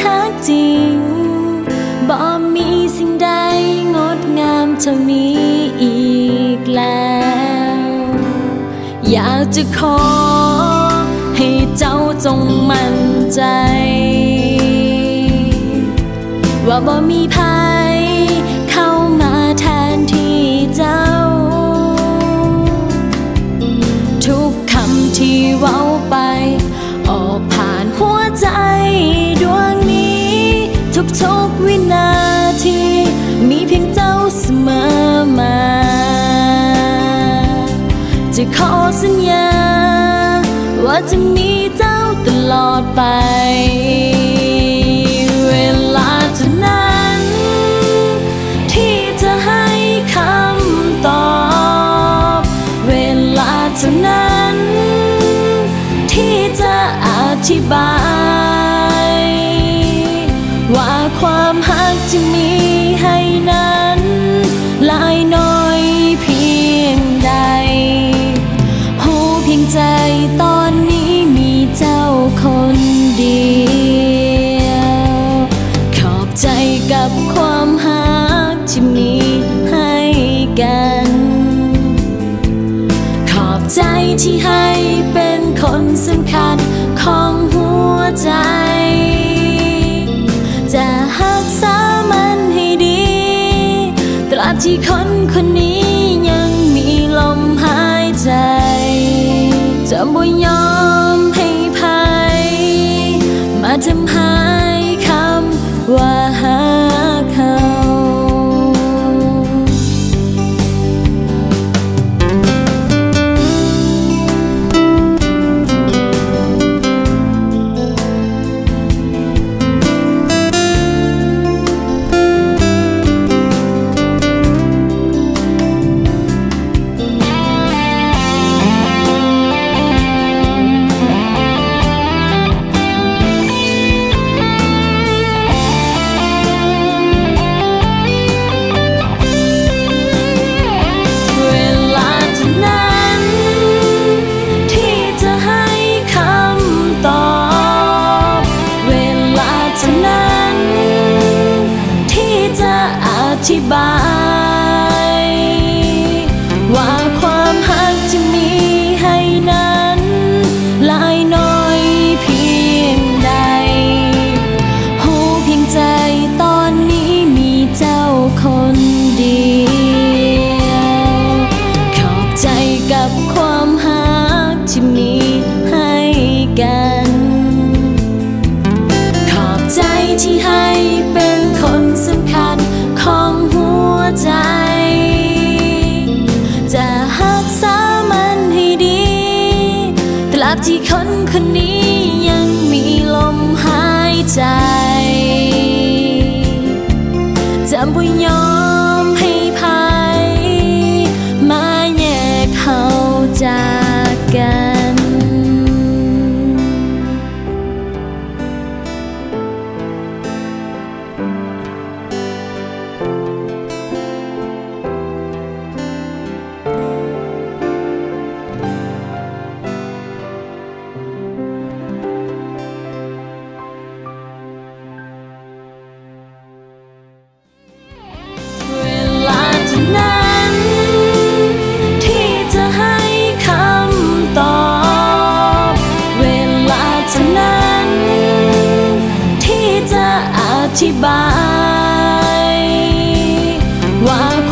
ຮັກຈິງ ບໍ່ມີສິ່ງໃດງົດງາມເທົ່ານີ້ອີກແລ້ວ. ຢາກຈະຂໍໃຫ້ເຈົ້າຈົ່ງໝັ້ນໃຈ ວ່າບໍ່ມີໃຜເຂົ້າມາແທນທີ່ເຈົ້າ. ທຸກຄຳທີ່ເວົ້າໄປ ອອກຜ່ານຫົວໃຈດວງນີ້ ທຸກໆວິນາທີ ມີພຽງເຈົ້າສະເໝີມາ. ຈະຂໍສັນຍາວ່າຈະມີເຈົ້າຕະຫຼອດໄປ. ເວລາເທົ່ານັ້ນທີ່ຈະໃຫ້ຄຳຕອບ ເວລາເທົ່ານັ້ນທີ່ຈະອະທິບາຍ ວ່າຄວາມຮັກທີ່ມີໃຫ້ນັ້ນຫຼາຍໜ້ອຍພຽງໃດ. ຮູ້ພຽງໃຈຕອນນີ້ມີເຈົ້າຄົນດຽວ. ຂອບໃຈກັບຄວາມຮັກທີ່ມີໃຫ້ກັນ. ຂອບໃຈທີ່ໃຫ້ເປັນຄົນສຳຄັນຂອງຫົວໃຈ. ຈະຮັກສາມັນໃຫ້ດີ ຕາບທີ່ຄົນຄົນນີ້ຍັງມີລົມຫາຍໃຈ. ຈະບໍ່ຍອມໃຫ້ໃຜມາທຳຮ້າຍຄຳ ວ່າຫາກເຮົາ. ເວລາເທົ່ານັ້ນທີ່ຈະໃຫ້ຄຳຕອບ ເວລາເທົ່ານັ້ນທີ່ຈະອະທິບາຍ ວ່າຄວາມຮັກທີ່ມີໃຫ້ນັ້ນຫຼາຍໜ້ອຍພຽງໃດ. ຮູ້ພຽງໃຈຕອນນີ້ມີເຈົ້າຄົນດຽວ. ຂອບໃຈກັບຄວາມຮັກທີ່ມີໃຫ້ກັນ. ຂອບໃຈທີ່ໃຫ້ເປັນຄົນສຳຄັນຂອງຫົວໃຈ. ຈະຮັກສາມັນໃຫ້ດີ ຕາບທີ່ຄົນຄົນນີ້ຍັງມີລົມຫາຍໃຈ. ຈະບໍ່ຍອມໃຫ້ໃຜມາແຍກເຮົາຈາກກັນ. ເວລາເທົ່ານັ້ນທີ່ຈະໃຫ້ຄຳຕອບ ເວລາເທົ່ານັ້ນທີ່ຈະອະທິບາຍ ວ່າຄ